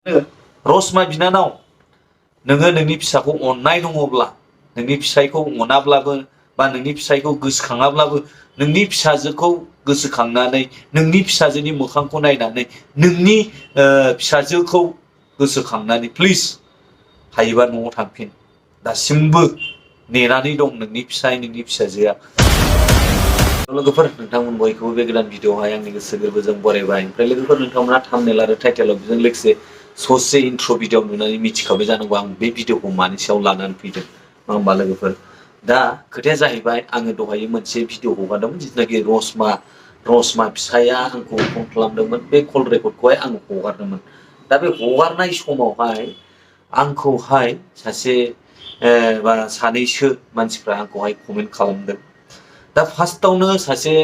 रसमा बिनानाव नोङो नोंनि फिसाखौ अननाय दङब्ला नोंनि फिसायखौ अनाब्लाबो बा नोंनि फिसायखौ गोसोखाङाब्लाबो नोंनि फिसाजोखौ गोसोखांनानै नोंनि फिसाजोनि मोखांखौ नायनानै नोंनि फिसाजोखौ गोसोखांनानै प्लिज हायोबा न'आव थांफिन दासिमबो नेनानै दं नोंनि फिसाय नोंनि फिसाजोआ लोगोफोर नोंथांमोन बयखौबो बे गोदान भिडिअआवहाय आंनि गोसो गोरबोजों बरायबाय ओमफ्राय लोगोफोर नोंथांमोना थाम्बनेल आरो टाइटेलाव बेजों लोगोसे ससे इन्ट्र' भिडिअ नुनानै मिथिखाबाय जानांगौ आं बे भिडिअखौ मानि सायाव लानानै फैदों नङा होमबा लोगोफोर दा खोथाया जाहैबाय आङो दहाय मोनसे भिडिअ हगारदोंमोन जिथुनाखि रसमा फिसाया आंखौ फन खालामदोंमोन बे कल रेकर्डखौहाय आं हगारदोंमोन दा बे हगारनाय समावहाय आंखौहाय सासे बा सानैसो मानसिफ्रा आंखौहाय कमेन्ट खालामदों दा फार्स्टआवनो सासे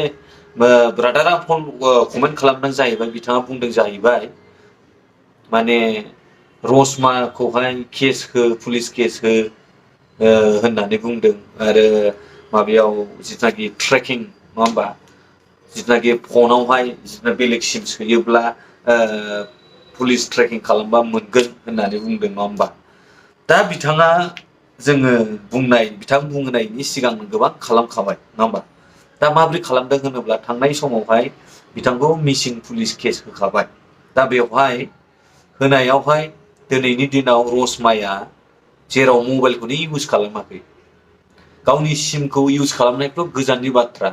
ब्रादारा कमेन्ट खालामदों जाहैबाय बिथाङा बुंदों जाहैबाय माने रसमाखौहाय केस हो पुलिस केस हो होननानै बुंदों आरो माबायाव जिथुनाखि ट्रेकिं नङा होमबा जिथुनाखि फनावहाय जिथुना बेलेग सिम सोयोब्ला पुलिस ट्रेकिं खालामबा मोनगोन होननानै बुंदों नङा होमबा दा बिथाङा बिथां बुंनायनि सिगां गोबां खालामखाबाय नङा होमबा दा माब्रै खालामदों होनोब्ला थांनाय समावहाय बिथांखौ मिसिं पुलिस केस होखाबाय दा बेवहाय होनायावहाय दिनैनि दिनाव रसमाया जेराव मबाइलखौनो इउज खालामाखै गावनि सिमखौ इउज खालामनायथ' गोजाननि बाथ्रा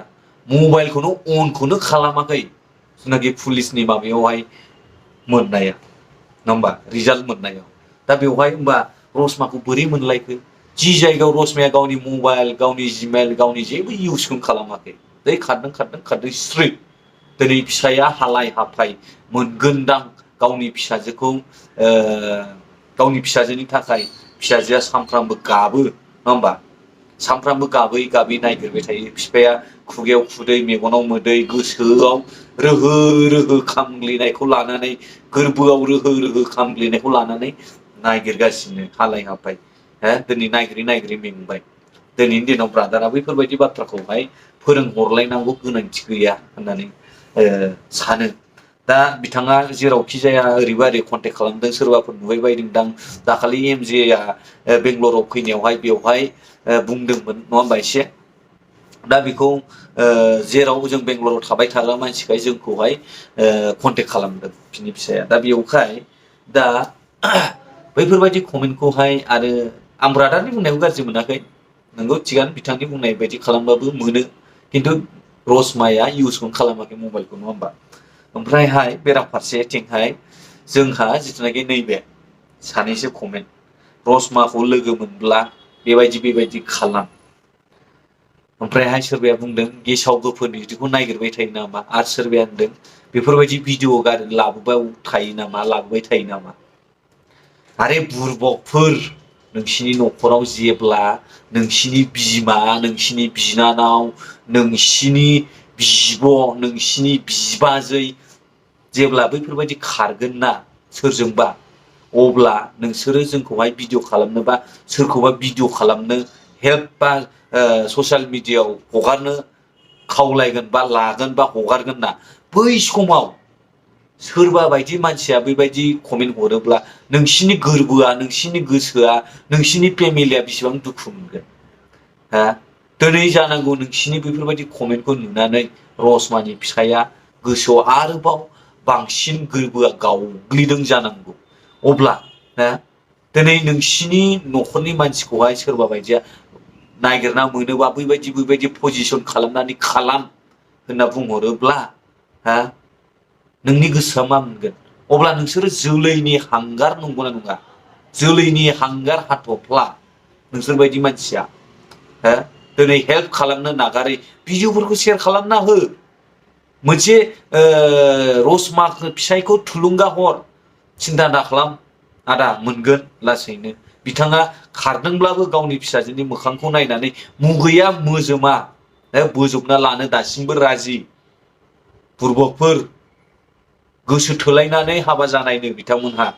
मबाइलखौनो अनखौनो खालामाखै जिथुनाखि पुलिसनि माबायावहाय मोननाया नङा होमबा रिजाल्ट मोननायाव दा बेवहाय होमबा रसमाखौ बोरै मोनलायखो जि जायगायाव रसमाया गावनि मबाइल गावनि जिमेल गावनि जेबो इउजखौनो खालामाखै दै खारदों स्ट्रिट दिनै फिसाया हालाय हाफाय मोनगोनदां गावनि फिसाजोखौ गावनि फिसाजोनि थाखाय फिसाजोआ सानफ्रामबो गाबो नङा होमबा सानफ्रामबो गाबै गाबै नायगिरबाय थायो बिफाया खुगायाव खुदै मेगनाव मोदै गोसोआव रोहो रोहो खामग्लिनायखौ लानानै गोरबोआव रोहो रोहो खामग्लिनायखौ लानानै नागिरगासिनो हालाय हाफाय दिनै नागिरै मेंबाय दिनैनि दिनाव ब्रादारा बैफोरबायदि बाथ्राखौहाय फोरोंहरलायनांगौ गोनांथि गैया होननानै सानो दा बिथाङा जेरावखि जाया ओरैबा ओरै कन्टेक्ट खालामदों सोरबाफोर नुबाय बायदोंदां दाखालि एमजेआ बेंगलराव फैनायावहाय बेवहाय बुंदोंमोन नङा होमबा एसे दा बेखौ जेराव जों बेंगलराव थाबाय थाग्रा मानसिखाय जोंखौहाय कन्टेक्ट खालामदों बिनि फिसाया दा बेवहाय दा बैफोरबायदि कमेन्टखौहाय आरो आं ब्रादारनि बुंनायखौ गाज्रि मोनाखै नंगौ थिगानो बिथांनि बुंनाय बायदि खालामबाबो मोनो खिन्थु रसमाया इउजखौनो खालामाखै मबाइलखौ नङा होमबा ओमफ्रायहाय बेराफारसेथिंहाय जोंहा जिथुनाखि नैबे सानैसो कमेन्ट रसमाखौ लोगो मोनब्ला बेबायदि खालाम ओमफ्रायहाय सोरबाया बुंदों गेसाव गोफोन बिदिखौ नागिरबाय थायो नामा आरो सोरबाया होनदों बेफोरबायदि भिडिअ लाबोबाय थायो नामा आरे बुरबकफोर नोंसिनि न'खराव जेब्ला नोंसिनि बिमा नोंसिनि बिनानाव नोंसिनि बिब' नोंसिनि बिबाजै जेब्ला बैफोरबायदि खारगोन ना सोरजोंबा अब्ला नोंसोरो जोंखौहाय भिडिअ खालामनोबा सोरखौबा भिडिअ खालामनो हेल्प बा ससियेल मिडियायाव हगारनो खावलायगोन बा लागोन बा हगारगोन ना बै समाव सोरबा बायदि मानसिया बेबायदि कमेन्ट हरोब्ला नोंसिनि गोरबोआ नोंसिनि गोसोआ नोंसिनि फेमिलिया बेसेबां दुखु मोनगोन दिनै जानांगौ नोंसिनि बेफोरबायदि कमेन्टखौ नुनानै रसमानि फिसाया गोसोआव आरोबाव बांसिन गोरबोआ गावग्लिदों जानांगौ अब्ला दिनै नोंसिनि न'खरनि मानसिखौहाय सोरबा बायदिया नागिरना मोनोबा बैबायदि पजिसन खालामनानै खालाम होनना बुंहरोब्ला नोंनि गोसोआ मा मोनगोन अब्ला नोंसोरो जोलैनि हांगार नंगौना नङा जोलैनि हांगार हाथफ्ला नोंसोरबायदि मानसिया दिनै हेल्प खालामनो नागारै भिडिअफोरखौ शेयार खालामना हो मोनसे रसमा फिसायखौ थुलुंगा हर सिन्था दा खालाम आदा मोनगोन लासैनो बिथाङा खारदोंब्लाबो गावनि फिसाजोनि मोखांखौ नायनानै मुगैया मोजोमा बोजबना लानो दासिमबो राजि बुरबकफोर गोसो थोलायनानै हाबा जानायनो बिथांमोनहा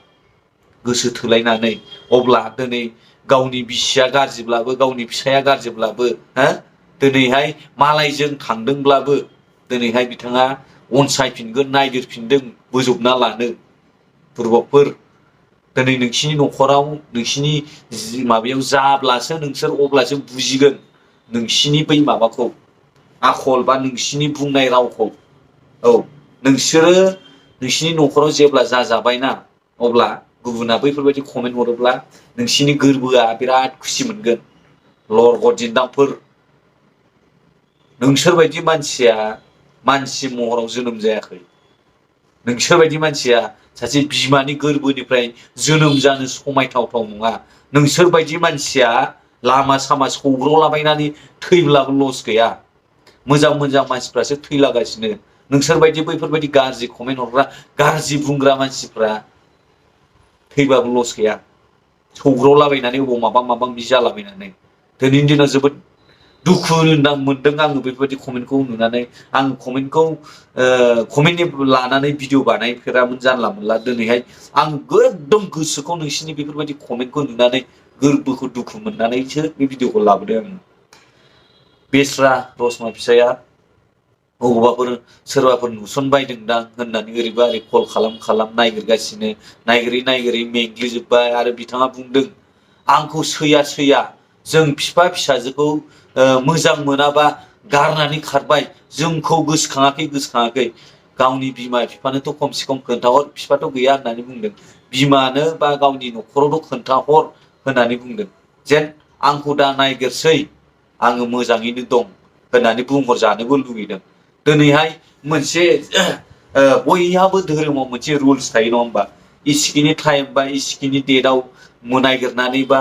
गोसो थोलायनानै अब्ला दिनै गावनि बिसिया गाज्रिब्लाबो गावनि फिसाया गाज्रिब्लाबो दिनैहाय मालायजों थांदोंब्लाबो दिनैहाय बिथाङा अनसायफिनगोन नायगिरफिनदों बोजबना लानो बुरबकफोर दिनै नोंसिनि न'खराव नोंसिनि माबायाव जाब्लासो नोंसोर अब्लासो बुजिगोन नोंसिनि बै माबाखौ आखल बा नोंसिनि बुंनाय रावखौ। औ नोंसोरो नोंसिनि न'खराव जेब्ला जाजाबायना अब्ला गुबुना बैफोरबायदि कमेन्ट हरोब्ला नोंसिनि गोरबोआ बिराद खुसि मोनगोन। लरग' दिन्दांफोर नोंसोरबायदि मानसिया मानसि महराव जोनोम जायाखै। नोंसोरबायदि मानसिया सासे बिमानि गोरबोनिफ्राय जोनोम जानो समायथावथाव नङा। नोंसोरबायदि मानसिया लामा सामा सौग्रावलाबायनानै थैब्लाबो लस गैया। मोजां मोजां मानसिफ्रासो थैलागासिनो। नोंसोरबायदि बैफोरबायदि गाज्रि कमेन्ट हरग्रा गाज्रि बुंग्रा मानसिफ्रा थैबाबो लस गैया। सौग्रावलाबायनानै अबाव माबा माबि जालाबायनानै दिनैनि दिनाव जोबोद दुखु मोनदों आङो बेफोरबायदि कमेन्टखौ नुनानै। आं कमेन्टखौ कमेन्टनि लानानै भिडिअ बानायफेरामोन जानला मोनला। दिनैहाय आं एकदम गोसोखौ नोंसिनि बेफोरबायदि कमेन्टखौ नुनानै गोरबोखौ दुखु मोननानैसो बे भिडिअखौ लाबोदों आङो। बेस्रा रसमा फिसाया बबावबाफोर सोरबाफोर नुसनबायदोंदां होननानै ओरैबा ओरै कल खालाम नायगिरगासिनो। नायगिरै मेंग्लिजोब्बाय आरो बिथाङा बुंदों आंखौ सैया जों बिफा फिसाजोखौ मोजां मोनाबा गारनानै खारबाय, जोंखौ गोसोखाङाखै। गावनि बिमा बिफानोथ' खमसे खम खोन्थाहर, बिफाथ' गैया होननानै बुंदों। बिमानो बा गावनि न'खरावथ' खोन्थाहर होननानै बुंदों। जेन आंखौ दा नायगिरसै, आङो मोजाङैनो दं होननानै बुंहरजानोबो लुगैदों। दिनैहाय मोनसे बयहाबो धोरोमाव मोनसे रुल्स थायो नङा होमबा? इसिखिनि टाइम बा इसिखिनि डेटआव नागिरनानै बा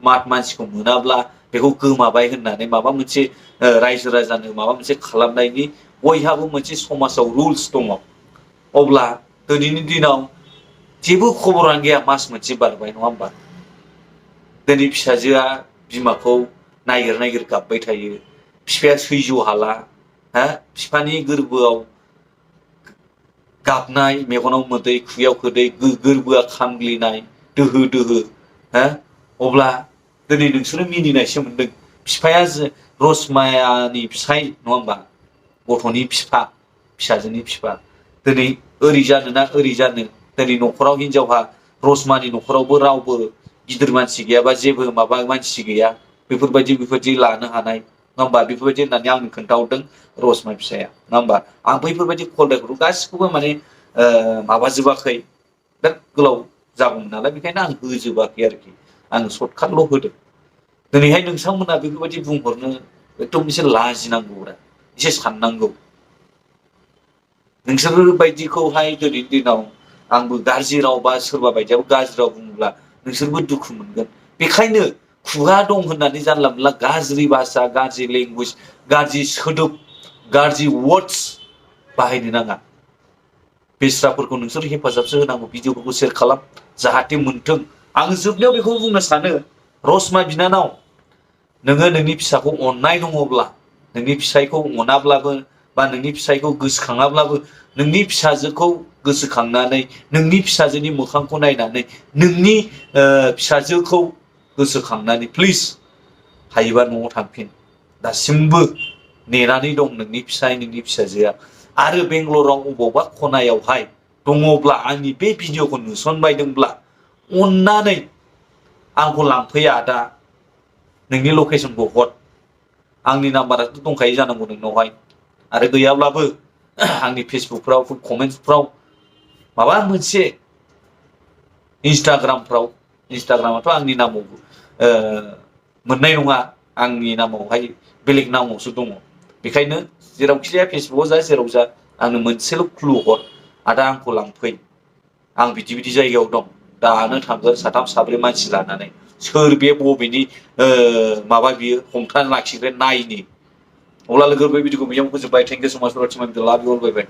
मानसिखौ मोनाब्ला बेखौ गोमाबाय होननानै माबा मोनसे रायजो राजानो माबा मोनसे खालामनायनि बयहाबो मोनसे समाजाव रुल्स दङ। अब्ला दिनैनि दिनाव जेबो खबरानो गैया, मास मोनसे बारबाय नङा होमबा? दिनै फिसाजोआ बिमाखौ नागिर गाबबाय थायो। बिफाया सैज्य हाला, बिफानि गोरबोआव गाबनाय, मेगनाव मोदै, खुगायाव खोदै, गोरबोआ खामग्लिनाय दोहो अब्ला दिनै नोंसोरो मिनिनायसो मोनदों। बिफाया रसमायानि फिसाय नङा होमबा? गथ'नि बिफा, फिसाजोनि बिफा। दिनै ओरै जानो ना ओरै जानो? दिनै न'खराव हिनजावहा रसमानि न'खरावबो रावबो गिदिर मानसि गैयाबा जेबो माबा मानसि गैया बेफोरबायदि लानो हानाय नङा होमबा? बेफोरबायदि होननानै आंनो खोन्थाहरदों रसमा फिसाया नङा होमबा? आं बैफोरबायदि कलफोरखौ गासिखौबो माने माबाजोबाखै, बिराद गोलाव जागौमोन नालाय, बेखायनो आं होजोबाखै आरोखि। आं सर्टकाटल' होदों। दिनैहाय नोंथांमोना बेफोरबायदि बुंहरनो एकदम एसे लाजिनांगौब्रा, एसे साननांगौ। नोंसोरबायदिखौहाय दिनैनि दिनाव आंबो गाज्रि राव बा सोरबा बायदियाबो गाज्रि राव बुङोब्ला नोंसोरबो दुखु मोनगोन। बेखायनो खुगा दं होननानै जानला मोनला गाज्रि भाषा, गाज्रि लेंगुवेज, गाज्रि सोदोब, गाज्रि वार्डस बाहायनो नाङा। बेस्राफोरखौ नोंसोर हेफाजाबसो होनांगौ। भिडिअफोरखौ शेयार खालाम, जाहाथे मोनथों। आं जोबनायाव बेखौ बुंनो सानो, रसमा बिनानाव, नोङो नोंनि फिसाखौ अननाय दङब्ला, नोंनि फिसायखौ अनाब्लाबो बा नोंनि फिसायखौ गोसोखाङाब्लाबो, नोंनि फिसाजोखौ गोसोखांनानै, नोंनि फिसाजोनि मोखांखौ नायनानै, नोंनि फिसाजोखौ गोसोखांनानै प्लिज हायोबा न'आव थांफिन। दासिमबो नेनानै दं नोंनि फिसाय, नोंनि फिसाजोआ। आरो बेंगलराव अबावबा खनायावहाय दङब्ला, आंनि बे भिडिअखौ नुसनबायदोंब्ला अननानै आंखौ लांफैया दा, नोंनि लकेसनखौ हर। आंनि नाम्बाराथ' दंखायो जानांगौ नोंनावहाय, आरो गैयाब्लाबो आंनि फेसबुकफ्राव कमेन्टसफ्राव माबा मोनसे इन्सटाग्रामाथ' आंनि नामाव मोननाय नङा, आंनि नामावहाय बेलेग नामावसो दङ। बेखायनो जेरावखि जाया, फेसबुकआव जा जेराव जा, आंनो मोनसेल' क्लु हर, आदा आंखौ लांफै, आं बिदि जायगायाव दं, दानो थांगोन साथाम साब्रै मानसि लानानै। सोर बे बबेनि माबा बियो हमथानानै लाखिग्राया नायनि। अब्ला लोगोफोर, बे भिडिअखौ बेयावनो फोजोबबाय। थेंक इउ सो माच फर वाचिं माय भिडिअ। लाभ इउ अल, बाय बाय।